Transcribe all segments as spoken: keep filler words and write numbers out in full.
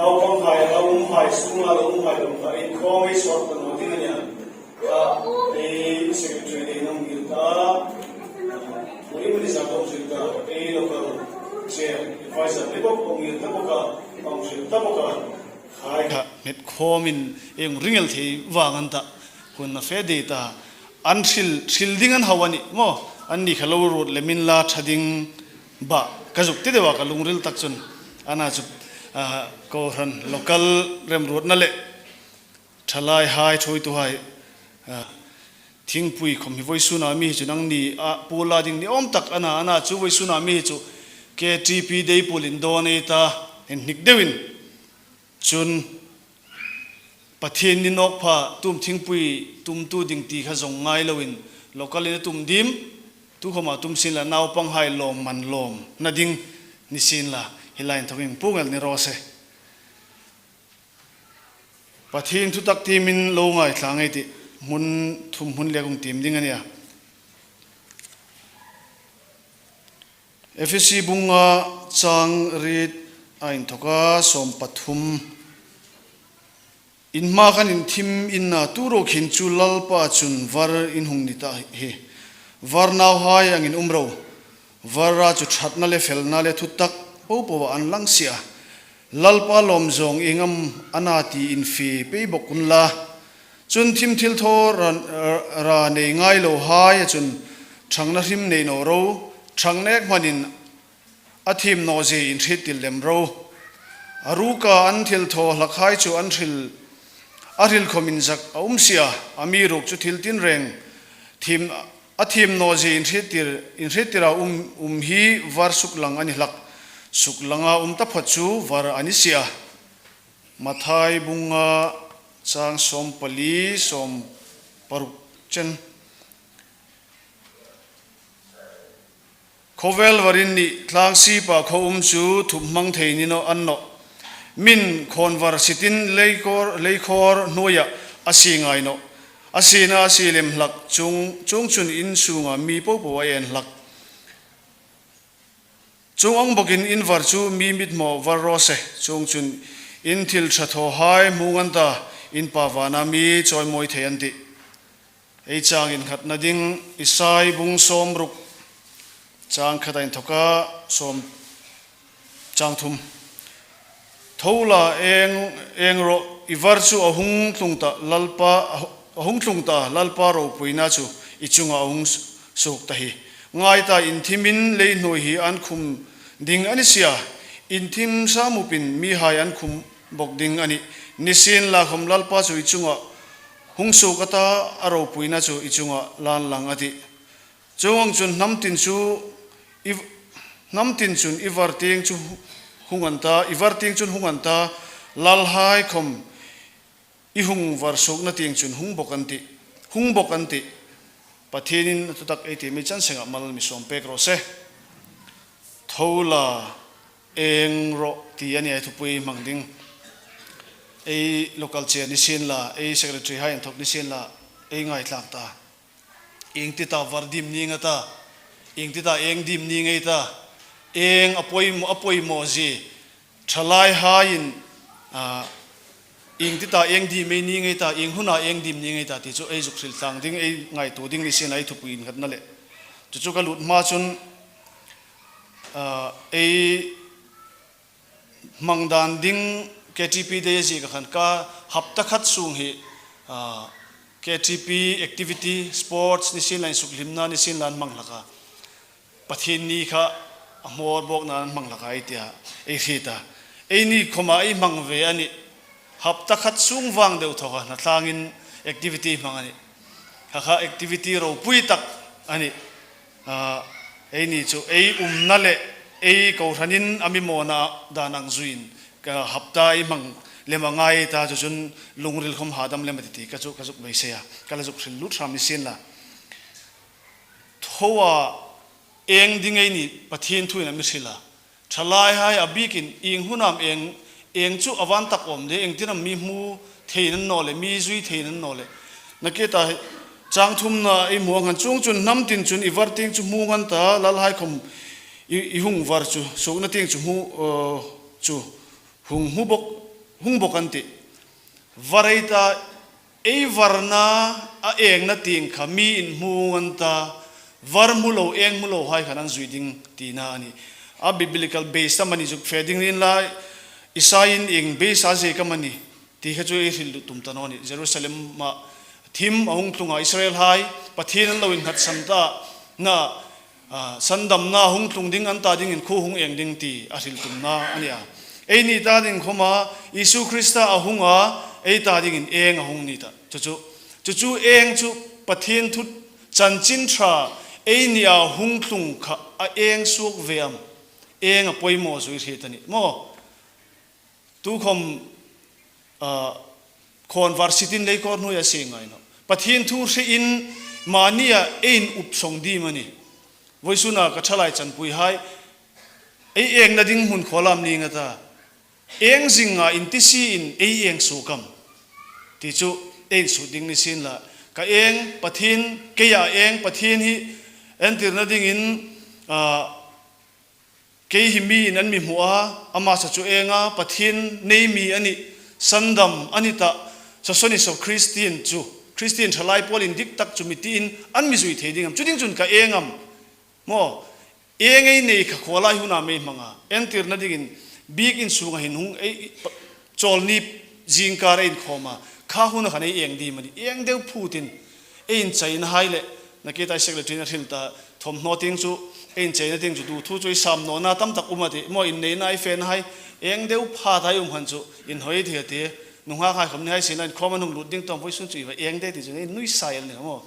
Naupanghai, lo umhai, sungla lo umhai, lo umhai, inkhawm ei sawt ta naw ding a nih a. A, ei secretary le nang ngir ta. Mui mui sa kawm zui ta, ei local chair, advisor, le bawk, kawm ngir ta bawk a, kawm zui ta bawk a. Hai. Kha, met khawmin, ei ring el thei vang an ta. Hun na fe de ta. An hril, hril ding an hau a nih maw. Anni kha lo ruot lem inla ṭha ding ba. Ka zuk ti deu a ka lungril tak chun. Ana chu, a, kohran local remruotna le ṭhalaihai, ṭhuoituhai, a, thingpui khom hi vawisuna mi hi chu nangni a, pula ding ni awm tak ana, ana chu vawisuna mi hi chu K T P Day pulin dawn ei ta, inhnik deuin. Chun Pathienni nawk pha tum thingpui tumtu ding ti kha zawng ngai loin, local-in a tum dim, tu khoma tum sienla naupanghai lawm man lawmna ding ni sienla, hi lai inthawkin puong el ni raw se. Pathien thu tak tiemin lo ngaithla ngei ei tih, hmun thum hmun le kong tiem ding a nih a. Efesi bung nga chang riet a inthawka sawm pathum. In hma khan in thim inla, tu ruok hin chu Lalpa chun var in hung ni ta hi. Var nauhai angin um ro. Vara chu ṭhatna le felna le thutak popoa an lang si a. Lalpa lawm zawng ieng am a na ti infe pei bawk unla. Chun thim thilthaw ra, ra nei ngai lohaia chun ṭhangna hrim nei naw ro, ṭhang nek hmanin a thiem naw zie inhriettir lem ro. A ruka an thilthaw hlakhai chu an hril, a hril khom inzak a um si a, amiruokchu thil tinreng thiem, a thiem naw zie inhriettir, inhriettir a um, um hi var suklang a ni hlak. Suklanga um taphawt chu var a ni si a. Mathai bung nga chang sawm pali, sawm paruk chen. Khawvel varin nih tlang sipa khaw um chu thup hmang thei ni naw a ni nawh. Min khawn var sitin leikhawr, leikhawr hnuoia a sie ngai nawh. A siena a sie lem hlak chuong, chuongchun in sunga mi popo a en hlak. Chuong ang bawkin in var chu mi mithmua var raw se, chuongchun in thil ṭha thawhai hmu ngan ta, in Pa vana mi chawimawi thei an tih. Ei chang inkhatna ding Isai bung sawm ruk chang khat a inthawka sawm chang thum. Tho la eng, eng rawh, i var chu a hung tlung ta Lalpa, a hung tlung ta Lalpa ropuina chu i chunga a hung suok ta hi. Ngai ta, in thimin lei hnuoi hi an khum ding a ni si a, in thim sam upin mihai an khum bawk ding a nih. Nisienlakhom Lalpa chu i chunga hung suok a ta, a ropuina chu i chunga lan lang a tih. Chuong ang chun hnam tin chu i, hnam tin chun i var tieng chu hung an ta, i var tieng chun hung an ta, lalhai khom i hung var suokna tieng chun hung bawk an tih, hung bawk an tih. Pathienin a thutak ei tiem mi chan senga mal mi sawm pek raw se. Tho la eng rawh ti a nih a, ei thupui hmang ding. Ei local chair nisienla, ei secretary hai inthawk nisienla, ei ngaithlak ta. Ieng ti ta var dim ning a ta, ieng ti ta eng dim ning ei ta, eng a poimaw, a poimaw zie, ṭhalaihaiin, a, ieng ti ta eng dim ei ning ei ta, ieng huna eng dim ning ei ta, ti chu ei zuk hril tlang ding, ei ngaituo ding nisienla ei thupui inkhatna le. Chu chu ka lut hma chun, a, ei hmang dan ding K T P Day a ziek a khan ka hapta khat sung hi, a, K T P activity, sports, nisienla insukhlimna, nisienla an hmang hlak a. Pathienni kha a hmawr bawkna an hmang hlak a ei ti a, ei hriet a. Eini khoma ei hmang ve a nih. Hapta khat sung vang deu thaw kha hnathlangin activity hmang a nih. Kha kha activity ropui tak a nih. A, eini chu ei umna le ei kohranin a mi mawna dan ang zuiin ka hapta ei hmang lem a ngai ta chu chun lungril khom hadam lem a ti ti ka chu ka zuk beisei a, ka la zuk hril lut hram nisienla. Thoa eng ding ei nih Pathien thuin a mi hril a. Ṭhalaihai a bikin ieng hunam eng, eng chu a van tak awm de, ieng tiram mi hmu thei nan naw le, mi zui thei nan naw le. Nakie ta chang thumna ei hmu ang khan, chuongchun hnam tin chun i var tieng chu hmu ngan ta, lalhai khom i, i hung var chu, suokna tieng chu hmu, aw, chu hung hmu bawk hung bawk an tih. Var ei ta, ei varna a engna tieng kha mi in hmu an ta, var hmu lo, eng hmu lo hai khan an zui ding tina a nih. A biblical base am a ni zuk fe ding nin la, Isaiah-in ieng base a ziek am a ni ti kha chu ei hril tum ta naw a nih. Jerusalem-a thim a hung tlung a, Israel hai Pathien an lo innghatsan ta na, a, sandamna hung tlung ding an ta dingin khuo hung eng ding ti a hril tumna a nih a. Eini ta ding khawma Isu Krista a hung a, ei ta dingin eng a hung ni ta. Chu chu, chu chu eng chu Pathien thu chanchin ṭha eini a hung tlung kha a eng suok ve am? Eng a poimaw zui hriet a nih maw. Tukhawm, a, khawnvar sitin leikawr hnuoia sie ngai naw. Pathien thu hrein mania ei inupsawng dim a nih. Vawisuna ka ṭhalai chanpuihai, ei engna ding hmun khaw lam ni nga ta. Eng zinga in ti si in ei eng suok am? Ti chu ei insut ding ni sien la. Ka eng Pathien, keia eng Pathien hi entirna dingin, a, kei hi mi in an mi hmu a, ama sa chu eng a, Pathien nei mi a nih, sandam a ni ta, Sosthenes of Christian chu, Christian ṭhalai pawl indiktak chu mi tiin an mi zui thei ding am? Chu ding chun ka eng am? Maw, eng ei nei kha khuo lai huna mi hmang a, entirna dingin biek in sunga hin hung ei, ei, pa-, chawlni zingkar ei inkhawm a, kha huna khan ei eng dim a nih. Eng deu phutin, ei inchaina hai le, nakie tai secretary-in a hril ta, thawmhnaw tieng chu, ei inchaina tieng chu, tu thu chu ei sam nawna tam tak um a tih. Maw, inneina ei fena hai, eng deu pha ta ei um khan chu, inhawi thei a tih. Nunghak hai khawm ni hai sien la, inkhawm an hung lut ding tawm vawisun chu i va eng de ti chu, ei nui sa el ni maw.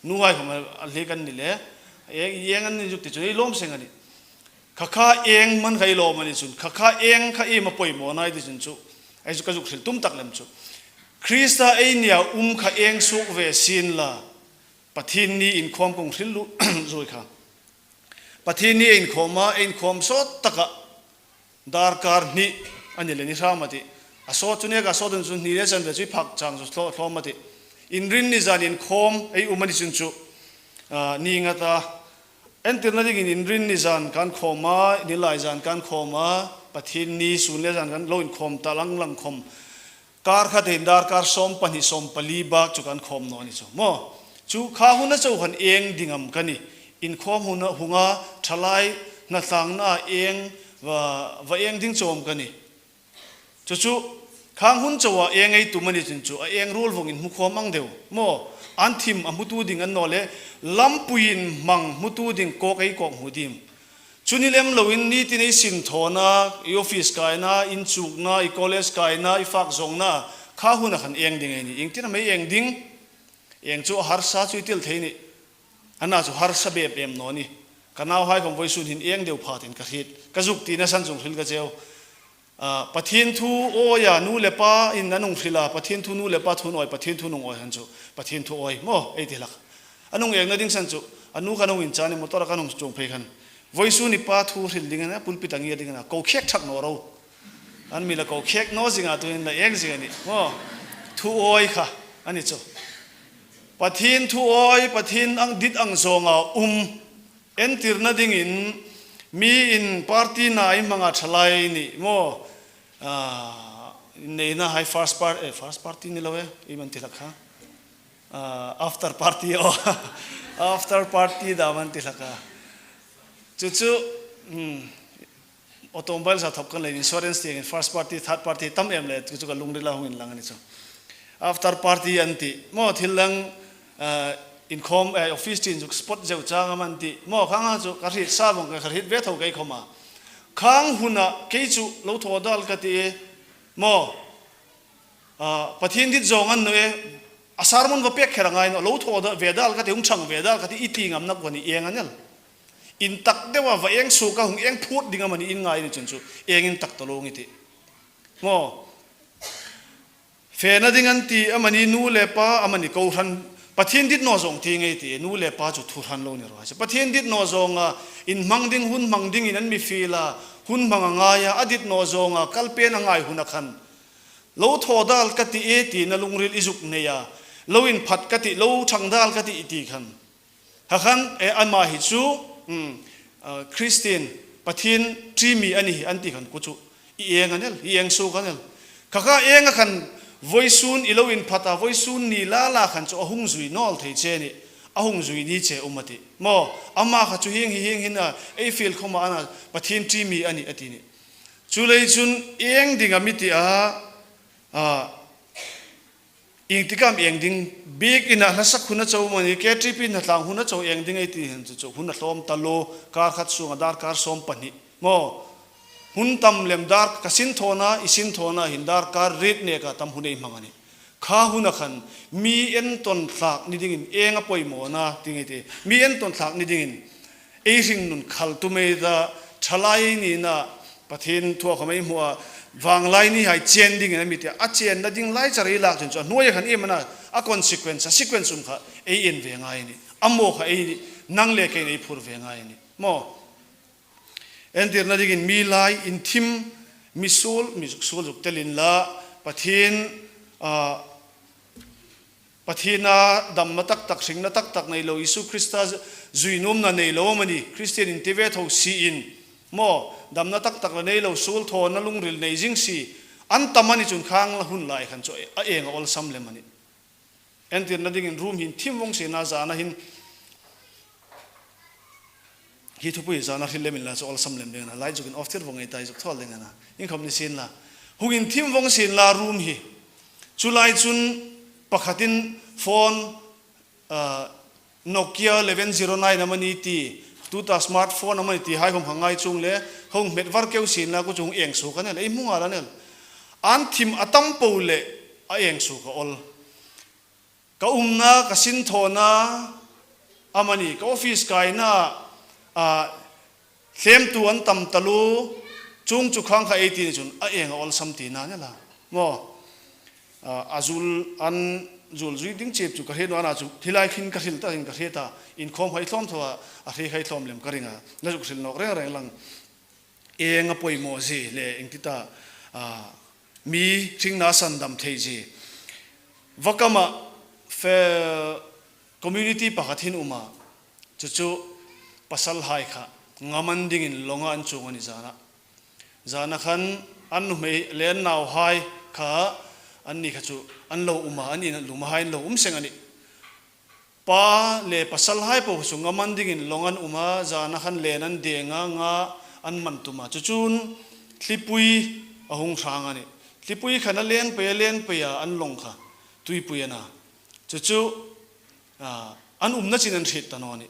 Nu hai khawm a hliek an ni le, eng, eng an ni zuk ti chu, ei lawm seng a nih. Kha kha eng man kha ei lawm a ni chun, kha kha eng kha iem a poimaw nai ti chun chu, ei chu ka zuk hril tum tak lem chu. Krista ei nia um kha eng suok ve sien la, Pathien ni inkhawm kong hril lu zui kha. Pathien ni ei inkhawm a, ei inkhawm sawt taka darkar hni a ni le ni hram a tih. A sawt chu neka sawt un chu hni le chanve chu ei phak chang chu thlaw, thlawm a tih. Inrinni zan inkhawm ei um a ni chun chu, a, ni nga ta. Entirna dingin Inrinni zan kan khawm a, Nilai zan kan khawm a, Pathien ni sun le zan kan lo inkhawm ta lang lang khawm. Kar khatin darkar sawm pahni sawm pali bak chu kan khawm naw ni chu. Maw, chu kha huna chau khan eng ding am ka nih. Inkhawm huna hunga ṭhalai hnathlangna eng va, va eng ding chau am ka nih. Chu chu, khang hun chauha eng ei tum a ni chun chu, a eng ruol vawngin hmu khawm ang deu. Maw, an thim a hmutu ding an naw le, lampuiin hmang hmutu ding kawk ei kawk hmu dim. Chu ni lem loin nitin ei sinthawna, i office kaina, inchukna, i college kaina, i fak zawngna, kha huna khan eng ding ei ni. Iengtin am ei eng ding? Eng chu a harsa chu i tel thei ni. Ana chu harsa bep em naw ni. Ka nauhai khawm vawisun hin eng deu phatin ka hriet. Ka zuk tina san zung hril ka cheu. A, Pathien thu awia nu le pa in an hung hril a, Pathien thu nu le pa thu an awi, Pathien thu an hung awi han chu, Pathien thu awi, maw, ei ti hlak. An hung engna ding san chu, a nu kan hung inchani motor kan hung chuong phei khan. Vawisun i pa thu hril ding a na, pulpit a ngia ding a na, ko khek thak naw ro. An mi la ko khek naw zinga tuhin la eng zing a nih, maw. Thu awi kha, a ni chu. Pathien thu awi, Pathien ang dit ang zawnga um. Entirna dingin mi in party na ei hmanga ṭhalai ni maw? Ah, inneina hai first par-, eh, first party ni lo e, i man ti hlak kha. Ah, after party aw. After party dam an ti hlak a. Chu chu, hmm, automobile sa thawk kan le insurance tieng first party, third party tam em le chu chu ka lungrila hung inlang a ni chu. After party an ti. Maw thil lang, ah, inkhawm, eh, office tin zuk spot zeu chang am an ti. Maw khang a chu ka hriet sa vawng ka hriet ve tho kei khawma. Khang huna kei chu lo thaw dal ka ti e. Maw, ah, Pathien dit zawng an naw e. A sermon va pek kher a ngai naw, lo thaw da, ve dal ka ti, hung chang ve dal ka ti, i ti ngam na kuani eng a ni el. Intak deu a va eng suok a hung eng phut ding am a ni in ngai ni chun chu, eng intak ta lo ngi ti. Maw, fena ding an ti am a ni, nu le pa am a ni, kohran, Pathien dit naw zawng ti ngei ti, nu le pa chu thu hran lo ni ro. Pathien dit naw zawnga, in hmang ding, hun hmang dingin an mi fiel a, hun hmang a ngai a, a dit naw zawnga, kal pen a ngai huna khan. Lo thaw dal ka ti e tina lungril i zuk nei a, lo inphat ka ti, lo chang dal ka ti i ti khan. Ha khan, e, ama hi chu, um, ah, Christian, Pathien ṭi mi a ni hi an ti khan ku chu. I eng a ni el, i eng suok a ni el. Kha kha ieng a khan vawisun i lo inphat a, vawisun ni la la khan chu a hung zui nawl thei che ni, a hung zui ni che um a tih. Maw, ama kha chu hieng hi hieng hin a, ei fiel khawma a na, Pathien ṭi mi a nih a ti ni. Chuleiin chun ieng ding am i ti a, a, ieng tik am ieng ding, biekin a hla sak hun a chau maw ni, K T P hna tlang hun a chau ieng ding ei ti hin chu, chu hun a hlawm ta lo, kar khat sunga darkar sawm pahni. Maw, hun tam lem dar ka sinthawna, i sinthawna hin darkar riet neka tam hun ei hmang a nih. Kha huna khan mi entawn thlak ni dingin ieng a poimawna ti ngei ti. Mi entawn thlak ni dingin ei hringnun khaltu mei ta, ṭhalai nina, Pathien thu a khawm ei hmu a, vanglai ni hai chen dingin a mi ti a, a chenna ding lai char ei lak chun chu a hnuoia khan iem a na, a consequence, a sequence um kha ei en ve ngai a nih. A maw kha ei, nang le keiin ei phur ve ngai a nih. Maw. Entirna dingin mi lai inthim, mi suol, mi zuk suol zuk tel inla, Pathien, a, Pathiena damna tak tak, hringna tak tak nei lo, Isu Krista zui nuomna nei lo amanih, Kristien inti ve tho si in, maw, damna tak tak la nei lo, suol thawna lungril nei zing si, an tam a ni chun khang la hun lai khan chu a ieng a awlsam lem a nih. Entirna dingin room hi inthim vawng sien a, zana hin, hi thupui zana hril lem inla chu awlsam lem ding a na, light zuk in off thir vawng ei ta, zuk thawl ding a na. Iengkhawm ni sien la. Hung inthim vawng sien la room hi. Chu lai chun pakhatin phone, ah, Nokia eleven zero nine amanih ti, tuta smartphone amanih ti hai khawm hang ngai chuong le, hung hmet var keu sien la, kha chu hung ieng suok a nih, ei hmu ngal a nih. An thim a tam po le, a ieng suok a awl. Ka umna, ka sinthawna, amanih, ka office kaina, a, hlemtu an tam taluo, chuong chu khang kha ei ti ni chun, a ieng a awlsam tina a nih la. Maw, a, a zuol, an zuol zui ding chep chu ka hriet naw a na chu, hi lai khin ka hril ta, hin ka hriet ta, inkhawm hai hlawm tho a, a hre hai hlawm lem ka ring a, na zuk hril nawk reng reng lang. Ieng a poimaw zie le ieng ti ta, a, mi hringna sandam thei zie. Vakama fe community pakhat hin um a, chu chu pasalhai kha ngam an dingin lawnga an chuong a nih zana. Zana khan an nuhmei le an nauhai kha anni kha chu an lo um a, an in luma hai an lo um seng a nih. Pa le pasalhai po chu ngam an dingin lawnga an um a, zana khan len an deng a, nga an man tum a. Chu chun thlipui a hung hrang a nih. Thlipui khan a len pei a, len pei a, an lawng kha tuipui a na. Chu chu, a, an umna chin an hriet ta naw a nih.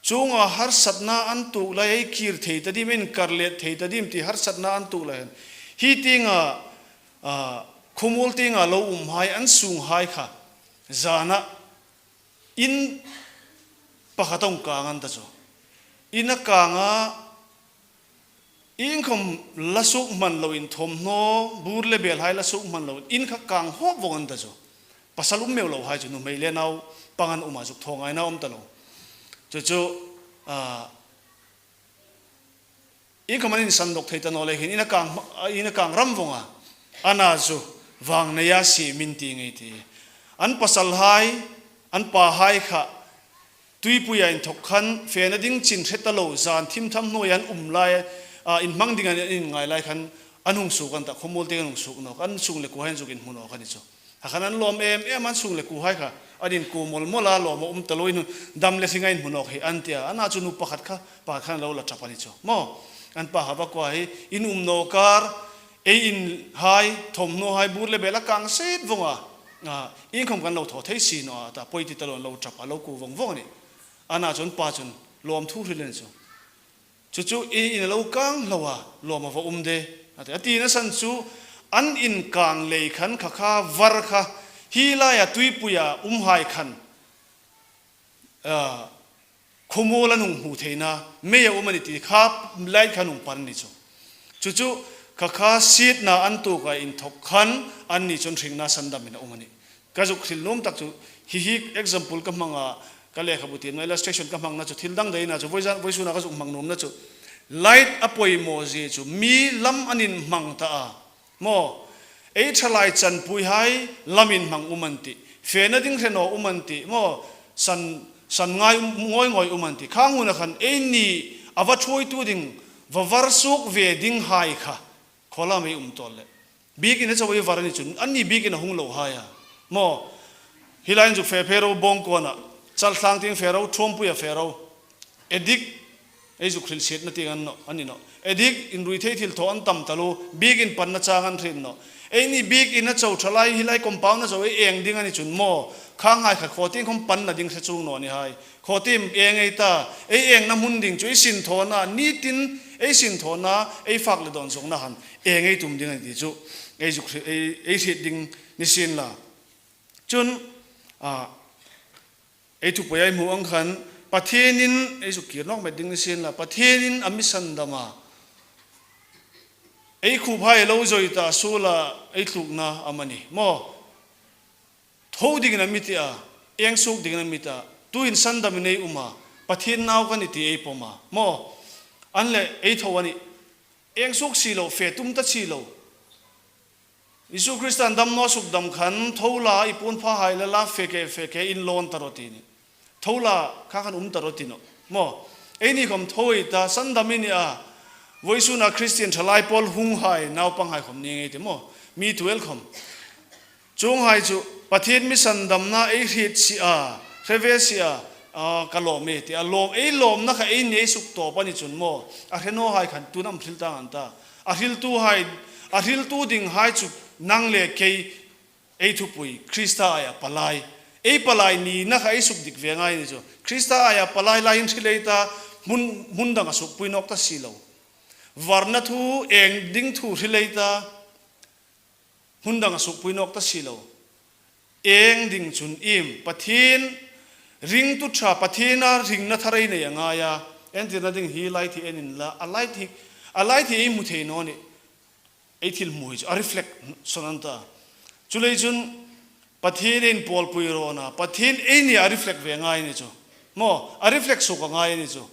Chuonga harsatna an tuok lai, ei kir thei ta dim, inkar let thei ta dim ti harsatna an tuok lai. Hi tienga, a, khawmuol tienga lo umhai, an sunghai kha zana in pakhat a hung kang an ta chu. In a kang a, iengkhawm la suok hman loin, thawmhnaw bur le belhai la suok hman loin, in kha kang hawp vawng an ta chu. Pasal um meu lohai chu nuhmei le naupang an um a, zuk thaw ngaina um ta lo. Chu chu, a, iengkhawm an insan dawk thei ta naw lei hin, in a kang, in a kang ram vawng a, a na chu vangneia siem in ti ngei ti. An pasalhai, an pahai kha tuipuia inthawk khan fena ding chin hre ta lo, zan thim tham hnuoia an um lai, a, inhmang ding an inngai lai khan an hung suok an ta, khawmuol tieng an hung suok nawk, an sung le kuohai an zuk inhmu nawk a ni chu. Kha khan an lawm em em, an sung le kuohai kha an inkuo mawl mawl a, lawm a um ta lo, in dam le hringa inhmu nawk hi an ti a, a na chu nu pakhat kha, pakhat khan lo la ṭap a ni chu. Maw, an pa kha va kuo hi, in um naw kar, ei inhai, thawmhnawhai bur le bel a kang set vawng a, a, iengkhawm kan lo thaw thei si naw a, ta poi ti ta lo, lo ṭap a, lo kuo vawng vawng a nih. A na chun pa chun lawmthu hril a ni chu. Chu chu i in lo kang hlak a, lawm a va um de. A ti, a tina san chu an inkang lei khan kha kha var kha, hi laia tuipuia umhai khan, a, khawmuol an hung hmu theina, mei a um a ni ti kha lai khan hung pan ni chu. Chu chu kha kha sietna an tuok a inthawk khan anni chun hringna sandamin a um a nih. Ka zuk hril nuom tak chu, hi hi example ka hmang a, ka lekhabu tiemna illustration ka hmangna chu, thil dang deina chu, voisun, voisuna ka zuk hmang nuomna chu, light a poimaw zie chu mi lam an inhmang ta a. Maw, ei ṭhalai chanpuihai lam inhmang um an tih, fena ding hre naw um an tih, maw, san, san ngai um, ngawi ngawi um an tih. Khang huna khan eini a va ṭhuoitu ding, va var suok ve dinghai kha, khaw lam ei um tawl le. Biekin a chau ei var a ni chun, anni biekin a hung lo hai a. Maw, hi lai inzuk fe fe ro bawng kawna, chaltlang tieng fe ro, ṭhuompuia fe ro. Addict, ei zuk hrilsietna tieng a ni naw, a ni naw. Addict, inrui thei thil thaw an tam taluo, biekin panna chang an hriet naw. Eini biekin a chau ṭhalai hi lai compound a chau ei eng ding a ni chun maw, khanghai khat khaw tieng khawm panna ding hre chuong naw ni hai. Khaw tieng eng ei ta, ei engna hmun ding chu ei sinthawna, nitin ei sinthawna, ei fak le dawn zawngna han eng ei tum ding a ni ti chu ei zuk hre-, ei, ei hriet ding ni sien la. Chun, a, ei thupuia ei hmu ang khan, Pathienin ei zuk kir nawk met ding ni sien la, Pathienin a mi sandam a. Ei khuphai lo zawi ta suola ei tlukna amanih. Maw, tho dingin a mi ti a, eng suok dingin a mi ta, tuhin sandamin ei um a, Pathien nau ka nih ti ei pawm a. Maw, an leh ei tho a nih, eng suok si lo, fe tum ta si lo. Isu Kristan damnaw sukdam khan, tho la, i puonphahai la la fe ke, fe ke, in lawn ta rawh ti ni. Tho la, kha khan um ta rawh ti naw. Maw, eini khawm tho ei ta, sandam i ni a, vawisuna Kristian ṭhalai pawl hunghai, naupanghai khawm ni ngei ti maw. Mi tuel khawm. Chuonghai chu, Pathien mi sandamna ei hriet si a, hre ve si a, a, ka lawm e, ti a lawm, ei lawmna kha eini ei suktawp a ni chun maw, a hre nawhai khan tun am hril tang an ta. A hriltuhai, a hriltu dinghai chu nang le kei, ei thupui, Krista aia palai. Ei palai nina kha ei sukdik ve ngai ni chu. Krista aia palai lai in hril ei ta, hmun, hmun danga sukpui nawk ta si lo. Varna thu, eng ding thu hril ei ta, hmun danga sukpui nawk ta si lo. Eng ding chun iem, Pathien ringtu ṭha, Pathiena ringna thar ei nei a ngai a. Entirna ding hi lai thi en inla, a lai thi, a lai thi ei hmu thei naw nih. Ei thil hmu hi chu, a reflect sawn an ta. Chuleiin chun, Pathien ei inpawlpui rawn a, Pathien eini a reflect ve ngai ni chu. Maw, a reflect suok a ngai ni chu.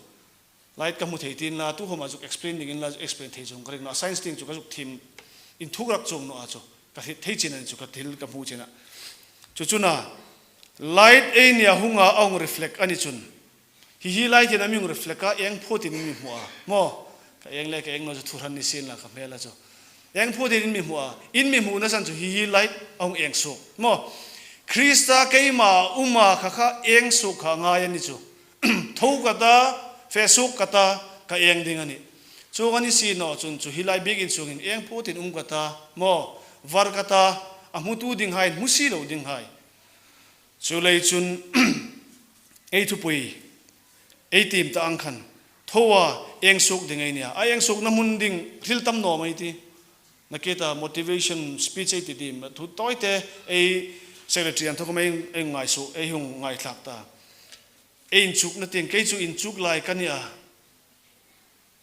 Light ka hmu thei ti inla, tu khawma zuk explain dingin la, explain thei chuong ka ring naw a, science tieng chu ka zuk thiem inthuk rak chuong naw a chu. Ka hriet thei chin a ni chu, ka thil ka hmu chin a. Chu chu a, light eini a hunga a hung reflect a ni chun. Hi hi lai thina mi hung reflect a, eng phuotin in mi hmu a. Maw, ka eng le ka eng naw chu thu hran ni sien la ka hmel a chu. Eng phuotin in mi hmu a, in mi hmuna san chu hi hi light a hung eng suok. Maw, Krista keima uma kha kha eng suok kha ngai a ni chu. Tho ka ta, fe suok ka ta, ka eng ding a nih. Chuong a ni si naw chun chu hi lai biekin sungin eng phuotin um ka ta, maw, var ka ta, a hmutu dinghai, hmu si lo dinghai. Chuleiin chun, ei thupui, ei tiem ta ang khan, tho a, eng suok ding ei nia. A eng suokna hmun ding, hril tam naw mei ti. Nakie ta motivation speech ei ti dim, thu tawite ei secretary an thaw khawm ei, ei ngaisuo, ei hung ngaithlak ta. Ei inchukna tieng, kei chu inchuk lai ka ni a.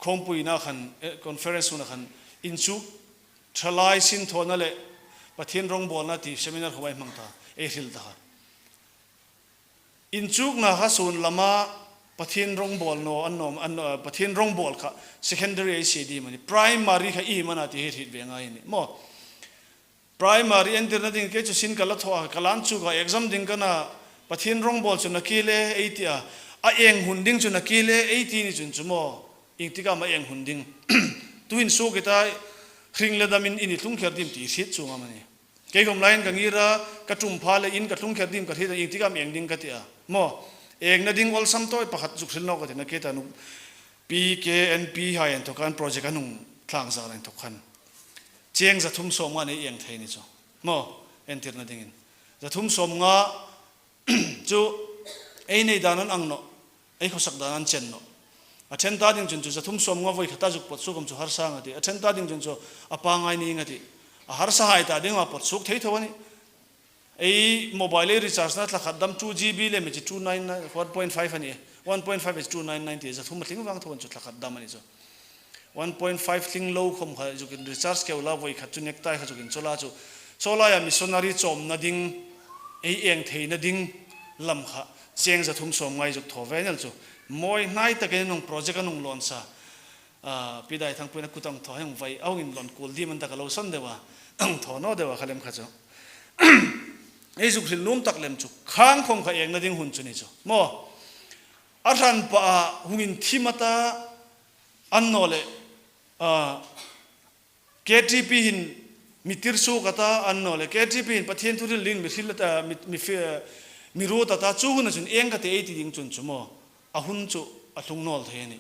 Khawmpuina khan, eh, conference huna khan, inchuk ṭhalai sinthawna le Pathien rawngbawlna ti seminar khawm ei hmang ta, ei hril ta. Inchukna kha sun lama Pathien rawngbawl naw, an nawm, an, eh, Pathien rawngbawl kha secondary ei sie dim a nih. Primary kha iem a na ti hi hriet ve ngai a nih. Maw, primary entirna ding kei chu sin ka la thaw a, ka la inchuk a, exam ding ka na, Pathien rawngbawl chu nakie le ei ti a, a eng hun ding chu nakie le ei ti ni chun chu maw, iengtik am a eng hun ding. Tuhin suok i ta, hring le damin in i tlung kher dim ti hriet chuong am a nih. Kei khawm laiin ka ngir a, ka ṭum pha le in ka tlung kher dim ka hriet a, iengtik am eng ding ka ti a. Maw, engna ding awlsam tawi pakhat zuk hril nawk ka ti nakie ta nu. P K N P hai inthawk khan project an hung thlangzar inthawk khan. Cheng za thum sawmnga nei eng thei ni chu. Maw, entirna dingin. Za thum sawmnga chu ei nei dan an ang nawh, ei khawsak dan an chen nawh. A ṭhen ta ding chun chu za thum sawmnga voi khata zuk pawt suok khawm chu harsa a nih a tih. A ṭhen ta ding chun chu a pangngai ning a tih. A harsahai ta ding a pawt suok thei tho a nih. Ei mobile ei recharge na thla khat dam two G B le mi chu two nine nine, one point five a nih. One point five chu two nine nine ti za thum a tling vang tho an chu thla khat dam a ni chu. One point five tling lo khawm kha zukin recharge keu la voi khat chu necktie kha zukin chawl a chu. Chawl a missionary chawmna ding, ei eng theina ding lam kha cheng za thum sawmnga ei zuk thaw ve nel chu. Mawi hnai takin nung project a nung lawn sa. A, Pi Daithangpuiin a kut ang thaw heng vai, a hung inlawn kul dim an tak a lo san deu a, ang thaw naw deu a kha lem kha chu. Ei zuk hril nuom tak lem chu, khang khawm kha engna ding hun chu ni chu. Maw, a hran pa a hung inthim a ta, an naw le, a, K T P hin Mi tir suok a ta annawleh, K T P hin Pathien thu hril dingin mi hril a ta, mi, mi fe-, mi ruot a ta, chu huna chun ieng ka ti ei ti ding chun chu maw, a hun chu a tlung nawl thei a nih.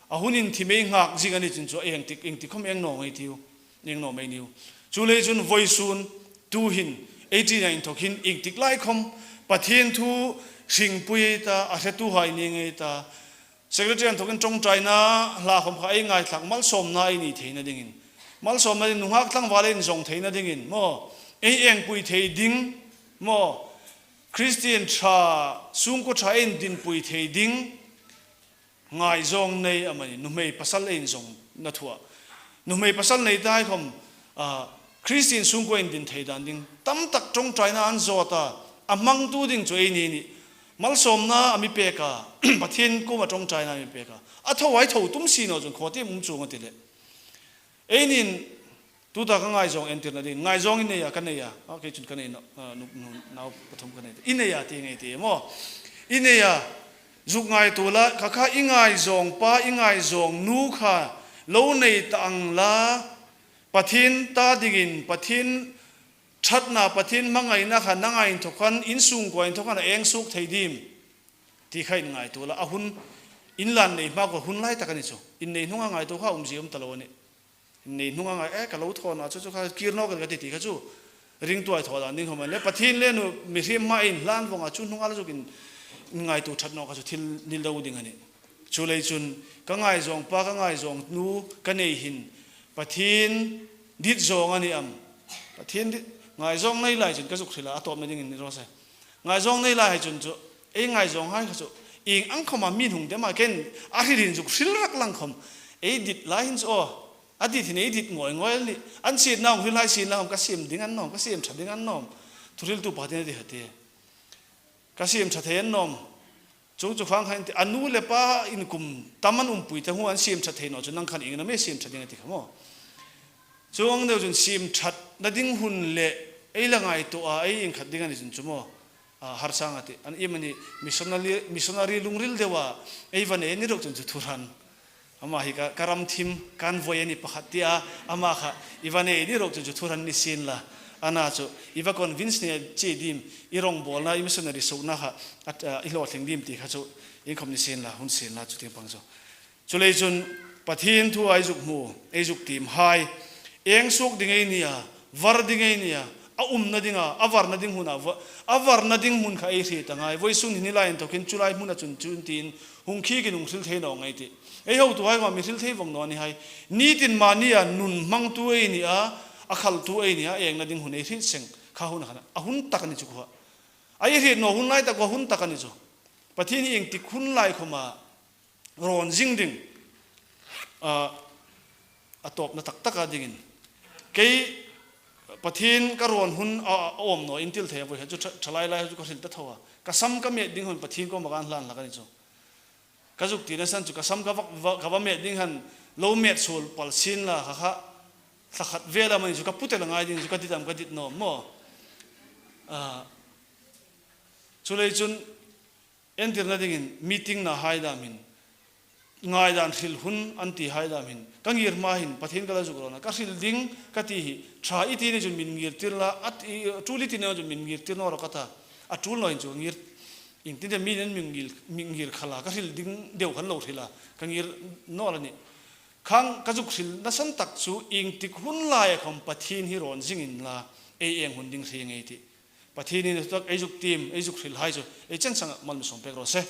A hun inthim ei nghak zing a ni chun chu iengtik, iengtik khawm ieng naw ngei tiu, ieng naw mei niu. Chuleiin chun vawisun, tuhin, ei tina inthawk hin iengtik lai khawm Pathien thu hringpui ei ta, a hretuhai ni ngei ta, Secretary inthawkin ṭawngṭaina hla khawm kha ei ngaithlak malsawmna ei nei theina dingin, malsawmna ding nunghak tlangval ei inzawng theina dingin maw, ei engpui thei ding maw, Kristien ṭha, sungkuo ṭha ei indinpui thei ding, ngaizawng nei amanih, nuhmei pasal ei inzawngna thua. Nuhmei pasal nei ta hai khawm, a, Kristien sungkuo indin thei dan ding tam tak ṭawngṭaina an zawt a, a hmangtu ding chu ei ni nih. Malsawmna a mi pek a, Pathien kuoma ṭawngṭaina a mi pek a, a tho, a tho tum si naw chun khaw ti um chuong a ti leh. Eini'n tuta ka ngaizawng entirna ding, ngaizawng i nei a, ka nei a, a, kei chun ka nei naw, a, nu, nu, nau pathum ka nei. I nei a ti ngei ti maw. I nei a, zuk ngaituo la, kha kha i ngaizawng pa, i ngaizawng nu kha lo nei ta ang la, Pathien ta dingin, Pathien ṭhatna, Pathien hmangaina kha nanga inthawk khan, in sungkuoa inthawk khan a eng suok thei dim? Ti kha in ngaituo la, a hun in la nei hma kha hun lai tak a ni chu. In nei hnunga ngaituo kha umzie um ta lo a nih. In nei hnunga ngai, eh, ka lo thawn a, chu chu kha kir nawk ka ti ti kha chu. Ringtuhai thaw dan ding khawm a ni le, Pathien le nu mihriem hma inhlan vawng a, chu hnunga la zuk in, in ngaituo ṭhat naw kha chu thil nil deu ding a nih. Chuleiin chun ka ngaizawng pa, ka ngaizawng nu ka nei hin Pathien dit zawng a ni am? Pathien dit, ngaizawng nei lai chun ka zuk hril a, a tawpna dingin ni raw se. Ngaizawng nei lai hai chun chu, ei ngaizawng hai kha chu, ieng ang khawma mi hung dem a, ken a hril hin zuk hril rak lang khawm, ei dit lai hin chu aw, a dit hin ei dit ngawi ngawi a nih. An sietna hung hril hai sietna hung ka siem ding an nawm, ka siem ṭha ding an nawm. Thuhriltu pa tin a ti kha ti. Ka siem ṭha thei an nawm. Chuong chu khang khan ti, a nu le pa in kum tam an umpui te hmu an siem ṭhat thei naw chu nang khan ieng am ei siem ṭha ding a ti kha maw. Chuong deu chun siem ṭhatna ding hun le ei la ngaituo a, ei inkhat ding a ni chun chu maw. A, harsang a ti. An iemani missionary, missionary lungril deu a, ei va nei ni ruok chun chu thuhran. Ama hi ka, ka ram thim, kan voi a ni pakhat tia, ama kha, i va nei ni ruok chu chu thuhran ni sien la. Ana chu, i va convince ni chi dim, i rongbawlna, i missionary suokna kha, at, a, i hlawtling dim ti kha chu, iengkhawm ni sien la, hun sien la, chu tieng pang chu. Chuleiin chun, Pathien thu ei zuk hmu, ei zuk tiem hai, eng suok ding ei ni a, var ding ei ni a, a umna ding a, a varna ding hmun a, va-, a varna ding hmun kha ei hriet a ngai. Vawisun hin hi lai inthawkin chu lai hmuna chun chun tiin hung khik in hung hril thei naw ngei ti. Ei hotuhai khawm mi hril thei vawng naw ni hai. Nitin mani a nun hmangtu ei ni a, a khaltu ei ni a, engna ding hun ei hriet seng kha hun kha a hun tak a ni chu kha. Ei hriet naw hun lai tak kha hun tak a ni chu. Pathien hi iengtik hun lai khawma rawn zing ding, a, a tawpna tak taka dingin. Kei Pathien ka rawn hun a, a awm naw intil thei a, vawi kha chu ṭha, ṭhalai lai chu ka hril ta tho a. Ka sam ka met ding hun Pathien kuoma kan hlan hlak a ni chu. Ka zuk tina san chu ka sam ka va, va, ka va met ding han lo met suol pal sien la kha kha. Thla khat vel a mani chu ka pu tel a ngai ding chu ka dit am ka dit naw maw. A, chuleiin chun entirna dingin meeting na hai dam hin, ngaidan hril hun an ti hai dam hin, ka ngir hma hin Pathien ka la zuk rawn a, ka hril ding ka ti hi, ṭha i ti ni chun min ngir tir la, a ti, ṭul i ti ni chun min ngir tir naw rawh ka ta, a ṭul naw hin chu ngir, iengtin te mi nen min ngir, min ngir kha la, ka hril ding deu khan lo hril a, ka ngir naw la ni. Khang ka zuk hril na san tak chu iengtik hun laia khawm Pathien hi rawn zing inla, ei eng hun ding hre ngei ti. Pathienin tak ei zuk tiem, ei zuk hril hai chu, ei chen sanga mal mi sawm pek raw se.